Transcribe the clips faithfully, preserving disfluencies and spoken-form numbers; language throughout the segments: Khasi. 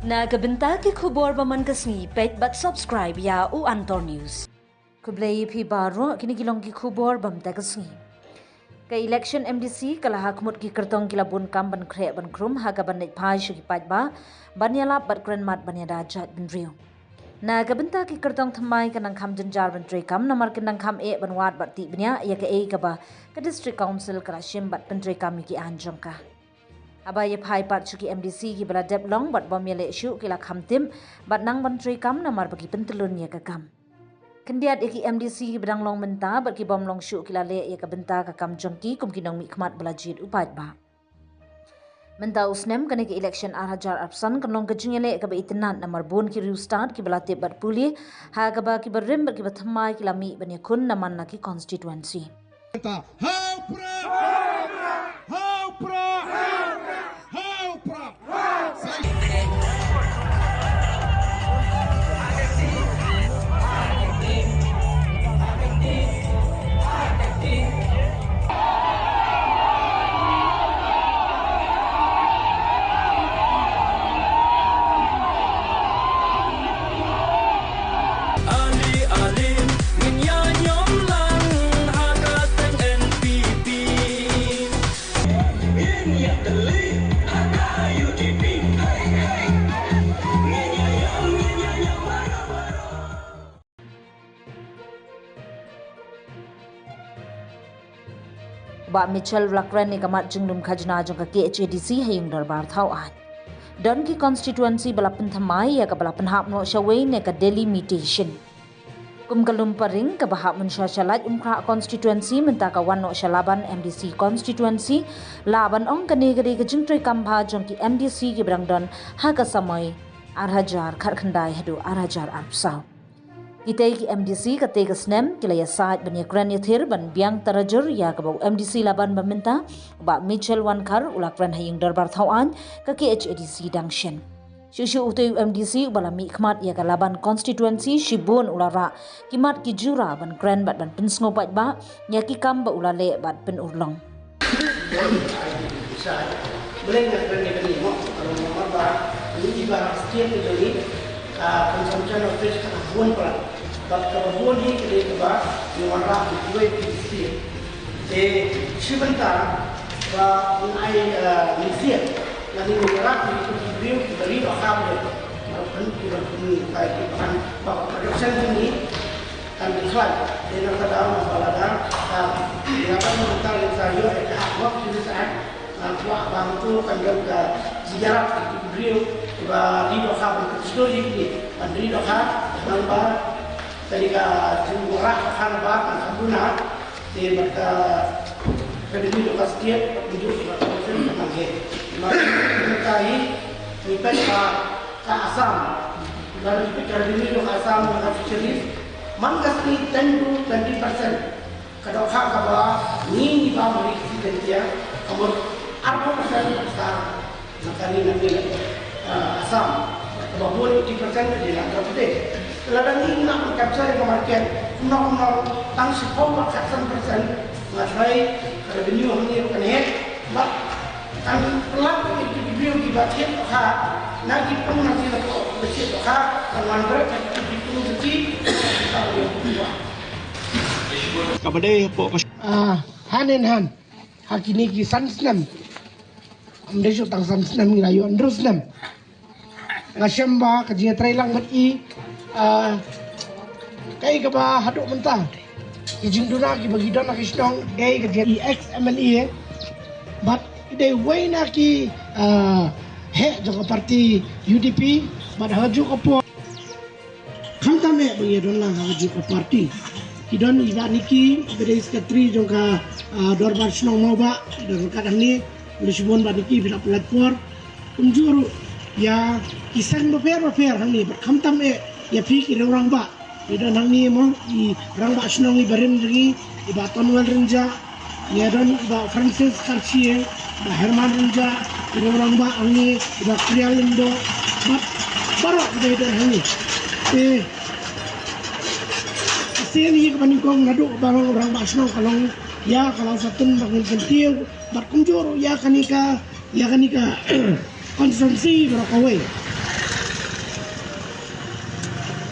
Na ka bynta ki khubor ba man ka sngi, peit bad subscribe ïa u Antor News. Khublei ïa phi baroh, kine ki long ki khubor ba mynta ka sngi. Ka election M D C ka la ha khmut, ki kyrtong ki la bun kam ban khreh ban khrum ha kaba leit phai sha ki paidbah ban ïalap bad kren mat ban ïada jaitbynriew. Na ka bynta ki kyrtong thymmai, ka nang kham jynjar ban treikam namar ka nang kham eh ban wad bad tih bniah ïa kaei kaba ka District Council ka la shim bad pyntreikam ïa ki aiñ jong ka. Haba ïa phai pat sha ki M D C kiba la dep long bad bym ïaleh shuh, ki la kham tip bad nang ban treikam namar ba ki pyntyllun ïa ka kam. Khyndiat ïa ki M D C kiba dang long mynta bad ki bym long shuh ki la leh ïa ka bynta ka kam jong ki kum ki nongmihkhmat ba la jied u paidbah. Mynta u snem, kane ka election ar hajar arphew san kan long ka jingïaleh kaba itynnad namar bun ki riewstad kiba la tip bad pule, ha kaba kiba rim bad kiba thymmai ki la mih ban ïakhun na man la ki constituency. Ha u Prah! Ha u Prah! Ha u Prah! Ali, ali, ngin ïa ñiom lang ha ka teng N P P. Ngin ïa tylli ha ka U D P. Hey, hey. Ngin ïa ñiom, ngin ïa ñiom baroh, baroh. Bah Mitchell u la kren ïa ka mat jinglum khajna jong ka K H A D C ha ïing dorbar thaw aiñ. Don ki constituency ba la pynthymmai ïa kaba la pynhap noh shawei ne ka delimitation. Kum ka Lumparing kaba hap mynshuwa sha Laitumkhrah constituency mynta ka wan noh sha Laban M D C constituency, lah ban ong kane ka dei ka jingtreikam bha jong ki M D C kiba dang don ha ka samoi ar hajar khatkhyndai haduh ar hajar arphew saw. Kitei ki M D C katei ka snem ki la ïasaid ban ïakren ïathir ban biang tarajur ïa kaba u M D C Laban ba mynta, u Bah Mitchell Wankhar, u la kren ha ïing dorbar thaw aiñ ka K H A D C dang shen. Shuh shuh utei u M D C uba la mihkhmat ïa ka Laban constituency shibun u la rah ki mat ki jura ban kren bad ban pynsngew paidbah ïa ki kam ba u la leh bad pynurlong. Blei na kren ïa kane mo, ka long namar ba ngi ba state ka jong ngi, ka consumption of fish ka bun palat. Bad kaba bun hi ka dei kaba ngi wanrah ki kiwei ki state. Te shi bynta ba ngi ai, eh, ngi sien lane ngi wanrah ki briew kiba ri dohkha ba dei. Ba pyn, kiba pyn, ba, kiba pyn, ba production jong ngi kan khlaiñ. Dei na ka daw na ba lada, ah, lada mynta lada ïoh ïa ka hok ki sa, ah, kwah ba ngi tu kan don ka jingïarap ki briew ba ri dohkha ban kyntu ïa ki, ban ri dohkha, nang ba ka dei ka jingwanrah dohkha na ba kan khlaiñ na, te bad ka revenue jong ka state, bad ka revenue jong ka province kan nang heh. Namar mynta hi ngi peit ba ka Assam, lada ngi peit ka revenue jong ka Assam na ka fisheries, man ka sngi ten to twenty percent ka dohkha kaba ngi, ngi bam ha ri East Jaintia ka mut arphew percent sa na ka ri na ka, ah, Assam. Kaba bun eighty percent ka dei na Andhra Pradesh. Lada ngi nang capture ka market, kumno kumno tang shiphew bad khatsan percent, nga tharai ka revenue hangne ruh kan heh. Bad kan pynlait ïa ki briew kiba thied dohkha na ki pung na ki lakoh kiba thied dohkha, kan wanrah ïa ki pung jong ki. Kaba dei hapoh ka, ah, hand in hand ha kine ki san snem. Ym dei shuh tang san snem, ngi la ïoh hynriew snem. Nga shem ba ka jingïatreilang bad i, ah, kaei kaba haduh mynta ki jingduna kiba ki don ha ki shnong, kaei ka jing i ex M L A, bad i dei wei na ki, ah, heh jong ka party U D P, bad ha kajuh ka por khamtam eh ba ngi ïadon lang ha kajuh ka party. Ki don i Bah Nicky, i ba dei secretary jong ka, ah, dorbar shnong Mawbah, i don ryngkat hangne, u la shibun Bah Nicky, phi la pynlait por. Kumjuh ruh ïa ki seng bapher bapher hangne, bad khamtam eh ïa phi ki riew rangbah. I don hangne mo, i rangbah shnong i barim jong ngi, i Bah Tonwell Rynjah, ïa don i Bah Francis Kharshie, i Bah Herman Rynjah, i riew rangbah hangne, i Bah Krial Lyngdoh, bad baroh kiba ïa don hangne. Te shisien hi kaba nyngkong naduh ba long rangbah shnong ka long ïa ka Lawsohtun ba ngin kyntiew, bad kumjuh ruh ïa kane ka, ïa kane ka constituency baroh kawei.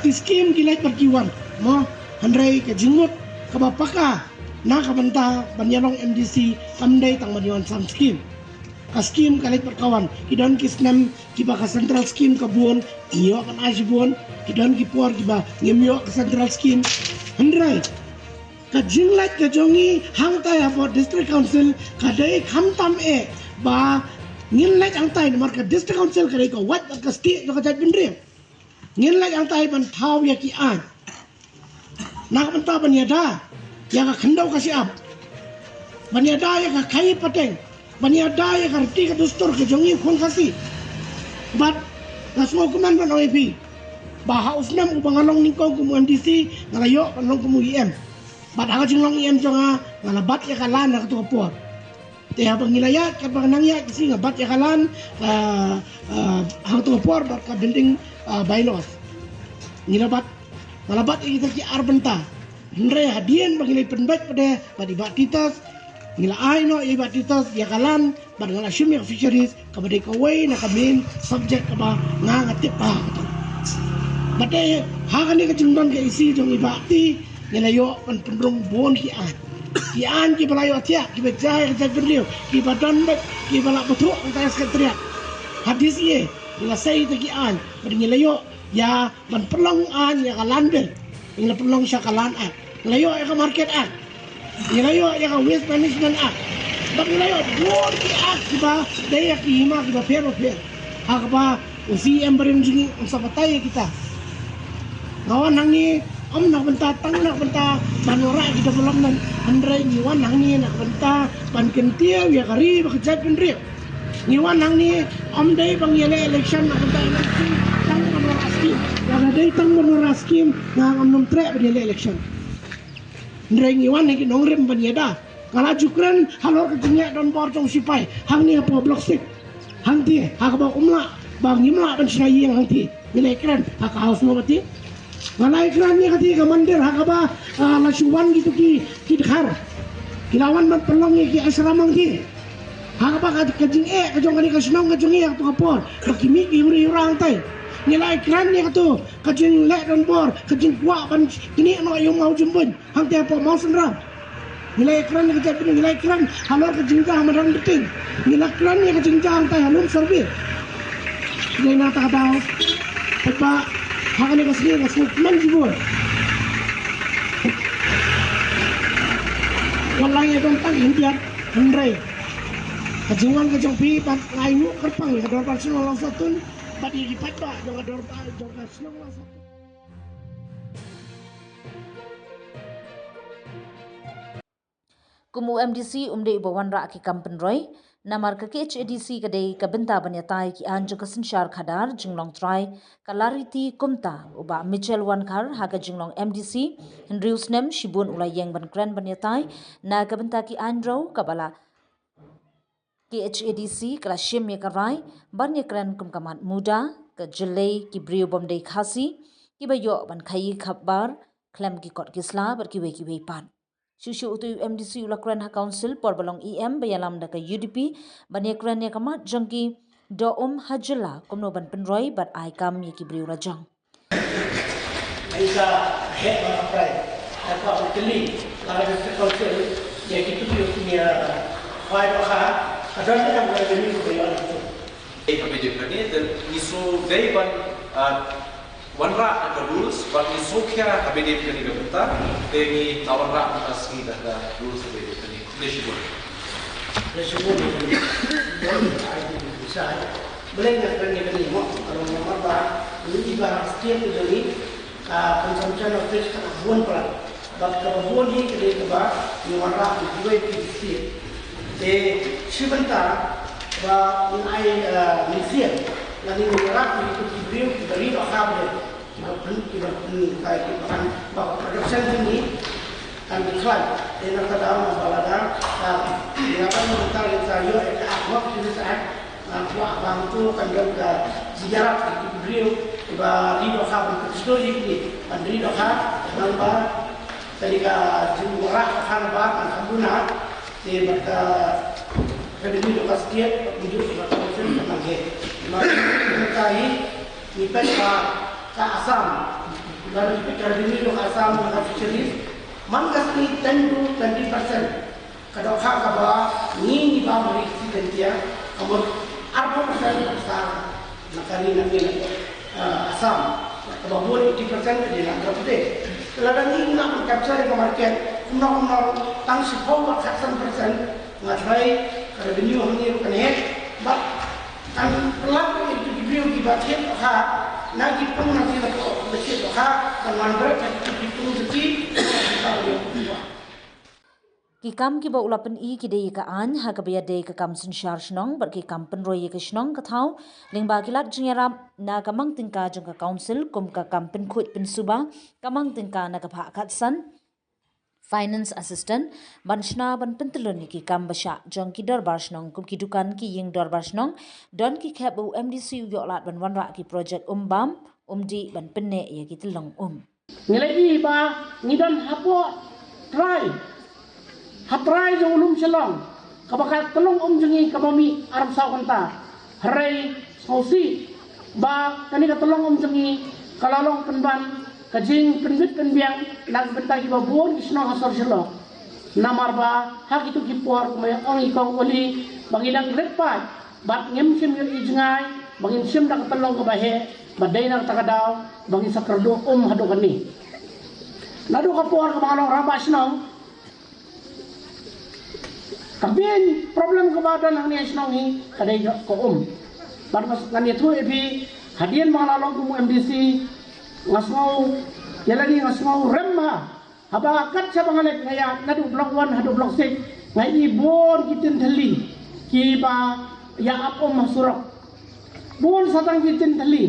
Ki skim ki leit bad ki wan, mo, hynrei ka jingmut kaba paka na ka bynta ban ïalong M D C kam dei tang ban ïawan sam skim. Ka skim ka leit bad ka wan, ki don ki snem kiba ka central skim ka bun, ngi ïoh ban ai shibun, ki don ki por kiba ngim ïoh ka central skim. Hynrei ka jingleit ka jong ngi hangtai hapoh District Council ka dei khamtam eh ba ngin leit hangtai namar ka District Council ka dei ka wait bad ka stieh jong ka jaitbynriew. Ngin leit hangtai ban thaw ïa ki aiñ na ka bynta ban ïada ïa ka khyndew ka shyiap, ban ïada ïa ka khaïi pateng, ban ïada ïa ka riti ka dustur ka jong ngi u khun Khasi. Bad nga sngewkmen ban ong ïa phi ba ha u snem uba nga long nyngkong kum u M D C nga la ïoh ban long kum u E M. Bad ha ka jinglong E M jong nga nga la bat ïa ka lan ha kato ka por. Te haba ngi la ïaid katba nang ïaid ka sngi nga bat ïa ka lan, ah, ah, ha kato ka por bad ka bynta, ah, bylaws. Ngi la bat, nga la bat ïa kita ki ar bynta. Hynrei hadien ba ngi la pynbeit pat de bad i Bah Titus, ngi la ai noh ïa i Bah Titus ïa ka lan bad nga la shim ïa ka fisheries kaba dei kawei na ka main subject kaba nga nga tip ba ha kato. Bad te ha kane ka jingdon ka E C jong i Bah Ti, ngi la ïoh ban pynrung bun ki aiñ. Ki aiñ kiba la ïoh thiah, kiba jia ïa ka jaitbynriew, kiba don beit, kiba la bthuh hangta ha secretariat. Ha D C A ngi la sei ïa ki aiñ bad ngi la ïoh ïa ban pynlong aiñ ïa ka Land Bill. Ngi la pynlong sha ka Land Act. Ngi la ïoh ïa ka Market Act. Ngi la ïoh ïa ka Waste Management Act. Bad ngi la ïoh bun ki act kiba dei ïa ki hima kiba pher ba pher. Ha kaba u C E M barim jong ngi un sa batai ïa kita. Nga wan hangne ym na ka bynta tang na ka bynta ban wanrah ki development, hynrei ngi wan hangne na ka bynta ban kyntiew ïa ka ri bad ka jaitbynriew. Ngi wan hangne ym dei ba ngi ïaleh election na ka bynta election, tang ban wanrah skim. Lada dei tang ban wanrah skim nga ngam nym treh ban ïaleh election. Hynrei ngi wan ha ki nongrim ban ïada. Nga la ju kren halor ka jingleh donbor jong u sipai hangne hapoh Block Six. Hangtei ha kaba um lah ba ngim lah ban shna ïing hangtei. Ngi la kren ha ka House Nobati. Nga la kren ïa katei ka mandir ha kaba, ah, la shu wan kito ki, ki dkhar. Ki la wan ban pynlong ïa ki ashram hangtei. Ha kaba ka, ka jingeh ka jong kane ka shnong ka jong ngi ha kato ka por ba ki mih ki huri hura hangtei. Ngi la kren ïa kato ka jingleh donbor, ka jingkwah ban knieh noh ïa u maw jumbuñ hangtei hapoh Mawsynram. Ngi la kren ïa ka jaitbynriew, ngi la kren halor ka jingjia ha madan Bting. Ngi la kren ïa ka jingjia hangtei ha Lum Sorbie. Ngi na ta ka daw, paidbah, ha kane ka sngi nga sngewkmen shibun. Wat la ngi don tang India, hynrei ka jingwan ka jong phi bad nga ainguh kyrpang ïa ka dorbar shnong Lawsohtun bad ïa ki paidbah jong ka dorbar, jong ka shnong Lawsohtun. Kum u M D C um dei uba wanrah ki kam pynroi, namar ka K H A D C ka dei ka bynta ban ïatai ki aiñ jong ka synshar khadar jinglong trai, ka la riti kumta u Bah Michel Wankhar ha ka jinglong M D C, hynriew snem shibun u la ïeng ban kren ban ïatai na ka bynta ki aiñ rew kaba la K H A D C ka la shim ïa ka rai ban ïakren kum ka mat muda, ka jyllei ki briew bym dei Khasi kiba ïoh ban khaïi khapbar khlem ki kot ki sla bad kiwei kiwei pat. Shuh shuh uto u M D C u la kren ha council por ba long E M ba ïalam da ka U D P ban ïakren ïa ka mat jong ki doh um ha jylla kumno ban pynroi bad ai kam ïa ki briew lajong. Ai ka heh ba ka prai. Ai ka u kylli la ka district council ïa ki tu ïa ki ïa five ka ka don ka revenue ka ïa tu. Ei ka bejek kane te ngi su dei ban, ah, wanrah ka rules, ban ngi su khia ka bejek kane ka bynta, te ngi ta wanrah ka sngi da ka rules ka bejek kane. Dei shibun. Dei shibun. Ai bisa. Balei nga kren ïa kane mo, ka long namar ba ngi ba state ka jong ngi, ah, consumption of fish ka bun palat. Bad kaba bun hi ka dei kaba ngi wanrah ngi kiwei ki state. Te shi bynta ba ngi ai, ah, museum lane ngi wanrah ngi ki briew kiba ri dohkha ba dei. Kiba pyn, kiba pyn, kiba pyn, ba ka production jong ngi kan khlaiñ. Te na ka daw na ba lada, ah, ngi ban mynta ngi sa ïoh ïa ka Act, Act, ah, kwah ba hangto kan don ka jingïarap ïa ki briew kiba ri dohkha ban pynshoi ïa kine, ban ri dohkha, namar ba kane ka jingwanrah ka khan ba kan kham duna, te bad ka revenue jong ka state, bad ka revenue jong ka council kan nang heh. Namar ka hi, ngi peit ba ka Assam, Ka revenue jong Assam na ka fisheries man ka sngi ten to twenty percent. Ka dohkha kaba ngi ngi ba mari ki ten tia ka mut arphew percent ka sa na ka ri na ngi na, eh, Assam. Kaba bun eighty percent ka dei na Andhra Pradesh. Lada ngi ngi na capture ka market kumno kumno tang shiphew bad khatsan percent nga tharai ka revenue hangne ruh kan heh. Bad kan pynlap ïa ki briew kiba thied dohkha na ki pung na ki lakoh kiba thied dohkha ban wan bret ha ki pung jong ki. Ki kam kiba u la pyni ki dei ïa ka aiñ ha kaba ïadei ka kam synshar shnong bad ki kam pynroi ïa ka shnong ka thaw lyngba ki lad jingïarap na ka mang tyngka jong ka council kum ka kam pynkhuid pynsuba, ka mang tyngka na ka phah khatsan, finance assistant, ban shna ban pyntyllun ïa ki kam ba shah jong ki dorbar shnong kum ki dukan, ki ïing dorbar shnong. Don ki khep ba u MDC u ïoh lad ban wanrah ki projek um bam um dih ban pynneh ïa ki tyllong um. Ngi la ïohi ba ngi don hapoh trai, ha trai jong u lum Shillong, kaba ka tyllong um jong ngi kaba mih arphew saw kynta. Hynrei sngewsih ba kane ka tyllong um jong ngi ka la long pynban ka jingpynbit pynbiang na ka bynta kiba bun ki shnong ha sor Shillong. Namar ba ha kito ki por kumba ong i kong Oli ba ngi dang rit paid bad ngim shym ïohi jngai ba ngin shim da ka tyllong kaba heh ba dei na kata ka daw ba ngin sa kyrduh um haduh kane. Naduh ka por kaba nga long rangbah shnong, ka main problem kaba don hangne ha shnong hi ka dei ka um. Bad ngan ïathuh ïa phi, hadien ba nga la long kum u MDC nga sngew, ïa lade nga sngew rem bha. Haba kat shaba nga leit nga ïaid naduh block one haduh block six, nga ïohi bun ki tin thylli kiba ïa ap um ha surok. Bun satang ki tin thylli.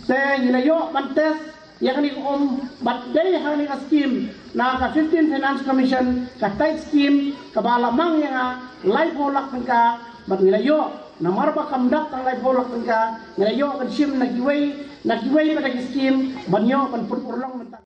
Te ngi la ïoh ban test ïa kane ka um bad dei ha kane ka skim na ka fifteen Finance Commission, ka tight skim kaba la mang ïa nga laiphew lak tyngka. Bad ngi la ïoh, namar ba kam dap tang laiphew lak tyngka, ngi la ïoh ban shim na kiwei na kiwei pat ki skim ban ïoh ban pynurlong mynta.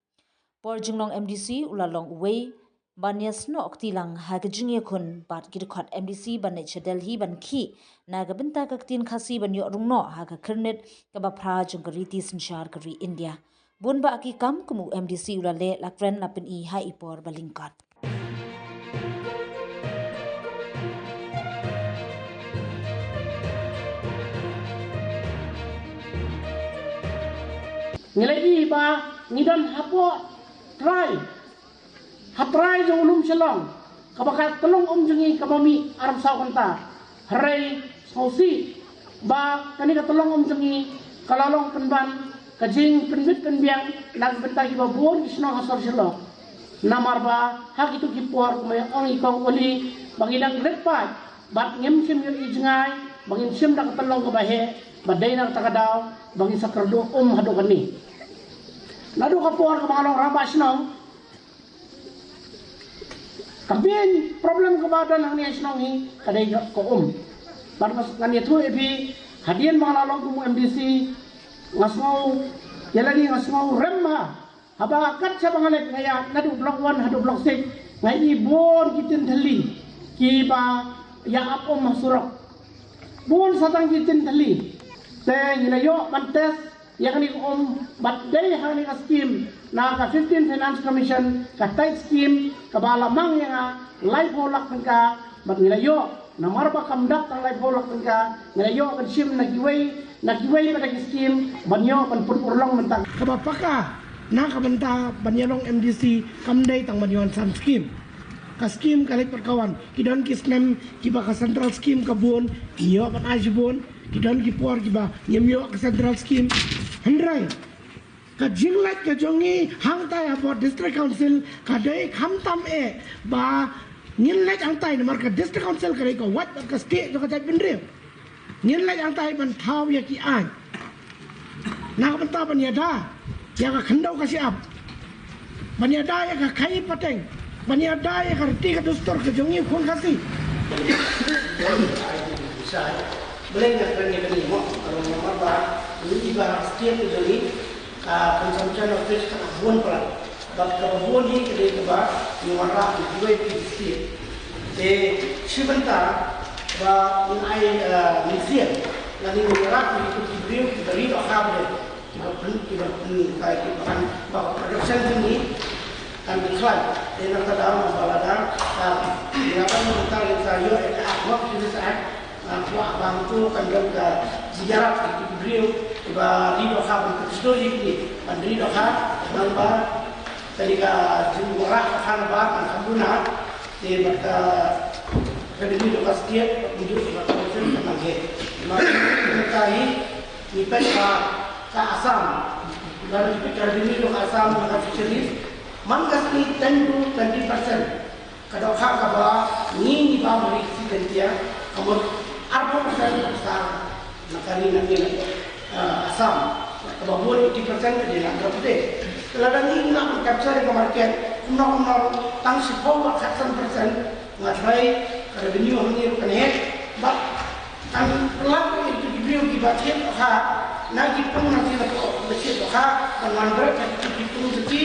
Por jinglong MDC u la long uwei ban ïasnoh kti lang ha ka jingïakhun bad ki dkhot MDC ban leit sha Delhi ban khih na ka bynta ka ktien Khasi ban ïoh rung noh ha ka khyrnit kaba phra jong ka riti synshar ka ri India. Bun bah ki kam kum u MDC u la leh, la kren, la pyni ha i por ba lyngkot. Ngi la ïohi ba ngi don hapoh trai, ha trai jong u lum Shillong, kaba ka tyllong um jong ngi kaba mih arphew saw kynta. Hynrei sngewsih ba kane ka tyllong um jong ngi ka la long pynban ka jingpynbit pynbiang na ka bynta kiba bun ki shnong ha sor Shillong. Namar ba ha kito ki por kumba ong i kong Oli ba ngi dang rit paid bad ngim shym ïohi jngai ba ngin shim da ka tyllong kaba heh ba dei na kata ka daw ba ngin sa kyrduh um haduh kane. Naduh ka por kaba nga long rangbah shnong, ka main problem kaba don hangne ha shnong hi ka dei ka um. Bad ngan ïathuh ïa phi, hadien ba nga la long kum u MDC nga sngew, ïa lade nga sngew rem bha. Haba kat shaba nga leit nga ïaid naduh block one haduh block six, nga ïohi bun ki tin thylli kiba ïa ap um ha surok. Bun satang ki tin thylli. Te ngi la ïoh ban test ïa kane ka um bad dei ha kane ka skim na ka fifteen Finance Commission, ka tight skim kaba la mang ïa nga laiphew lak tyngka. Bad ngi la ïoh, namar ba kam dap tang laiphew lak tyngka, ngi la ïoh ban shim na kiwei na kiwei pat ki skim ban ïoh ban pynurlong mynta. Kaba paka na ka bynta ban ïalong MDC kam dei tang ban ïoh san skim. Ka skim ka leit pat ka wan, ki don ki snem kiba ka central skim ka bun, ngi ïoh ban ai shibun. Ki don ki por kiba ngim ïoh ka central skim. Hynrei ka jingleit ka jong ngi hangtai hapoh District Council ka dei khamtam eh ba ngin leit hangtai, namar ka District Council ka dei ka wait bad ka stieh jong ka jaitbynriew. Ngin leit hangtai ban thaw ïa ki aiñ na ka bynta ban ïada ïa ka khyndew ka shyiap, ban ïada ïa ka khaii pateng, ban ïada ïa ka riti ka dustur ka jong ngi u khun Khasi. Balei nga kren ïa kane mo? Ka long namar ba ngi i ba state ka jong ngi ka consumption of fish ka bun palat. Bad kaba bun hi ka dei kaba ngi wanrah na kiwei ki state. Te shi bynta ba ngin ai, eh, museum lane ngin wanrah na kitu ki briew kiba ri dohkha ba dei. Kiba pyn, kiba pyn, kiba pyn, ba production jong ngi kan khlaiñ. Te na ka daw na ba lada ka, ïa ban mynta ka ïoh ka hok ki sa, na kwah ba to kan don ka jingïarap ki briew kiba ri dohkha ban pynshoi ïa kine, ban ri dohkha, ban ba kane ka jingwanrah ka khan ba kan kham duna. Te bad ka revenue jong ka state, bad mynjur ka council ka nang heh. Namar ka hi ngi peit ba ka Assam, lada ngi peit ka revenue jong ka Assam na ka fisheries, man ka sngi ten to twenty percent ka dohkha kaba ngi, ngi bam ha ri East Jaintia, ka mut arphew percent ka sa na ka ri na ngi na, ah, Assam. Kaba bun eighty percent ka dei na Andhra Pradesh. Te lada ngi ngi lah ban capture ka market, kumno kumno tang shiphew bad khatsan percent, nga tharai ka revenue hangne ruh kan heh. Bad kan pyllait ïa ki briew kiba thied dohkha na ki pung na ki, na ki, ba thied dohkha, ban wanrah ïa ki pung jong ki,